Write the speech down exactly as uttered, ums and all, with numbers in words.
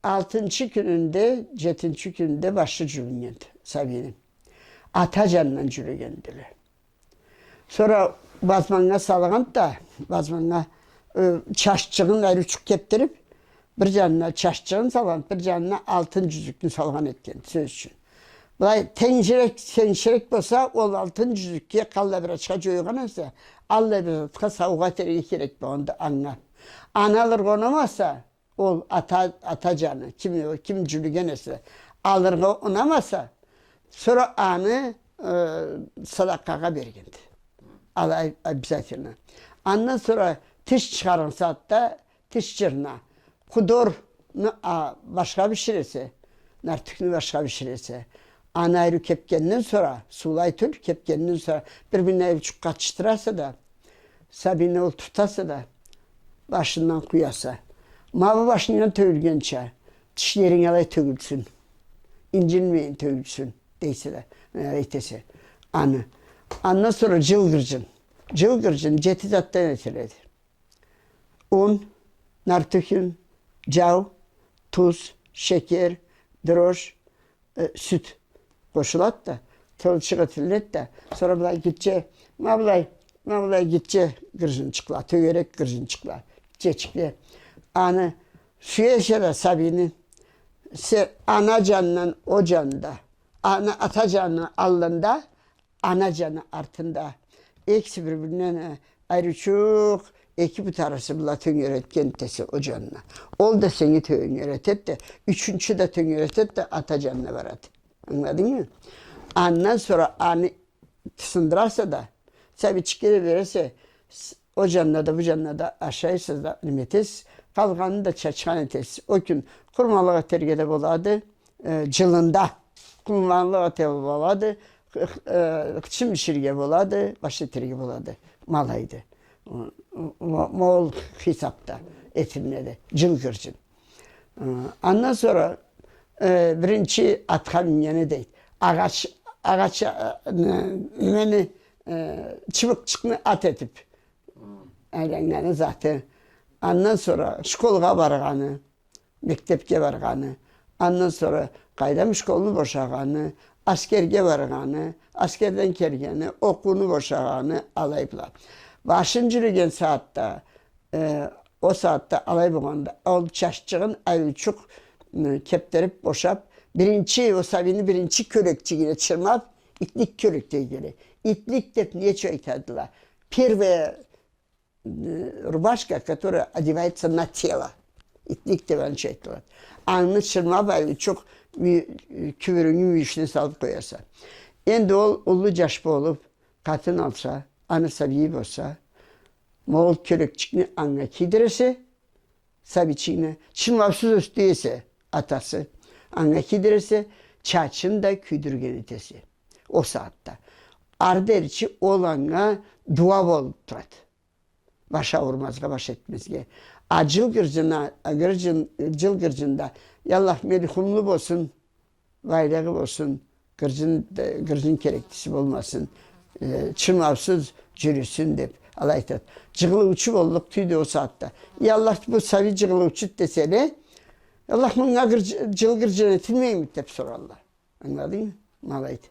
Алтынчы кюнюнде, джетинчи кюнюнде башы джюлюннгенди сабийни. Ата джанындан джюлюгендиле. Сора базманнга салгъанды да, базманнга, э, чаччыгъын ариучукъ кебдирип, бир джанына чаччыгъын салгъан, бир джанына алтын джюзюкню салгъан этген, сёз ючюн. Былай тенджерек, тенджерек болса, ол алтын джюзюкге къаллай бир ачха джойгъан эсе, аллай бир затха саугъа этерге керек болгъанды анга. Аны алыргъа унамаса, ол ата, ата джаны, ким, ким джюлюген эсе, алыргъа унамаса, сора аны, э, садакъагъа бергенди. Алай обязательно. Андан сора тиш чыгъаргъан сагъатда тиш джырна. Худорну, а, башха биширесе, нартюхню башха биширесе. Аны айры кебгенден сора, суулай тюл, кебгенден сора бир-бирине ариучукъ къатышдыраса да, сабийни олтуртаса да, башындан къуяса. Ма бу башынгдан тёгюлгенча, тишлеринг алай тёгюлсюн, инджилмейин тёгюлсюн, дейсе да, э, этесе аны. Андан сора джыл гырджын. Джыл гырджын джети затдан этиледи. Ун, нартюх ун, джау, туз, шекер, дрожь, э, сют къошулады да, тылчыкъ этиледи да, сора былай гитче, ма былай, ма былай гитче гырджынчыкъла, тёгерек гырджынчыкъла, гитчечикле. Аны сюесе да сабийни, се-, ана джанындан о джанында, ана, ата джаны аллында, ана джаны артында. Экиси бир-биринден, э, ариучукъ, эки бут арасы бла тёнгеретген этесе о джанына. Ол да сени тёнгеретеди да, ючюнчю да тёнгеретеди да, ата джанына барады. Ангыладынгмы? Андан сора аны сындыраса да, сабийчикге да бересе, с-, о джанына да, бу джанына да ашайсыз да, неме этесиз, къалгъанын да чачхан этесиз. О кюн къурманлыкъ этерге да болады, э, джылында къурманлыкъ этерге болады, х-, х-, э, хычын биширирге болады, башха этерге болады. Ма алайды. М-, м-, ма ол хисапда этилинеди. Джыл гырджын. Э, андан сора, э, биринчи атха мингени дейди. Агъач, агъач, э, не-, немени, э, чыбыкъчыкъны ат этип айланнганы заты. Андан сора школгъа баргъаны, мектепге баргъаны, андан сора къайдам школну бошагъаны, аскерге баргъаны, аскерден келгени, окъууну бошагъаны, алай бла. Башын джюлюген сагъатда, э, о сагъатда алай болгъанда, ол чаччыгъын ариучукъ, м, кебдирип бошап, биринчи, о сабийни биринчи кёлекчигине чырмап, итлик кёлек дейдиле. Итлик деп не ючюн айтадыла? Первая э, рубашка, которая одевается на тело. Итлик деп аны ючюн айтылады. Аны чырмап, ариучукъ, кюбюрюнгю мюйюшюне салып къояса. Энди ол уллу джаш болуп, къатын алса, аны сабийи болса, ма ол кёлекчикни анга кийдиресе, сабийчигине, чырмаусуз ёсдю эсе атасы, анга кийдиресе, чачын да кюйдюрген этесе. О сагъатда. Ары деричи ол анга дуа болуп турады. Баш ауурмазгъа, баш этмезге. А джыл гырджына, а гырджын, джыл гырджында, я Аллах, мелихунлу болсун, байлыгъы болсун, гырджын, гырджын келеклиси болмасын, э, чырмаусуз джюрюсюн деп, алай айтады. Джыгъылыучу боллукъ тюйюлдю о сагъатда. Я Аллах, бу сабий джыгъылыучуду деселе, Аллах, мынга гырдж-, джыл гырджын этилмейми деп соралла. Ангыладынгмы? Ма алайды.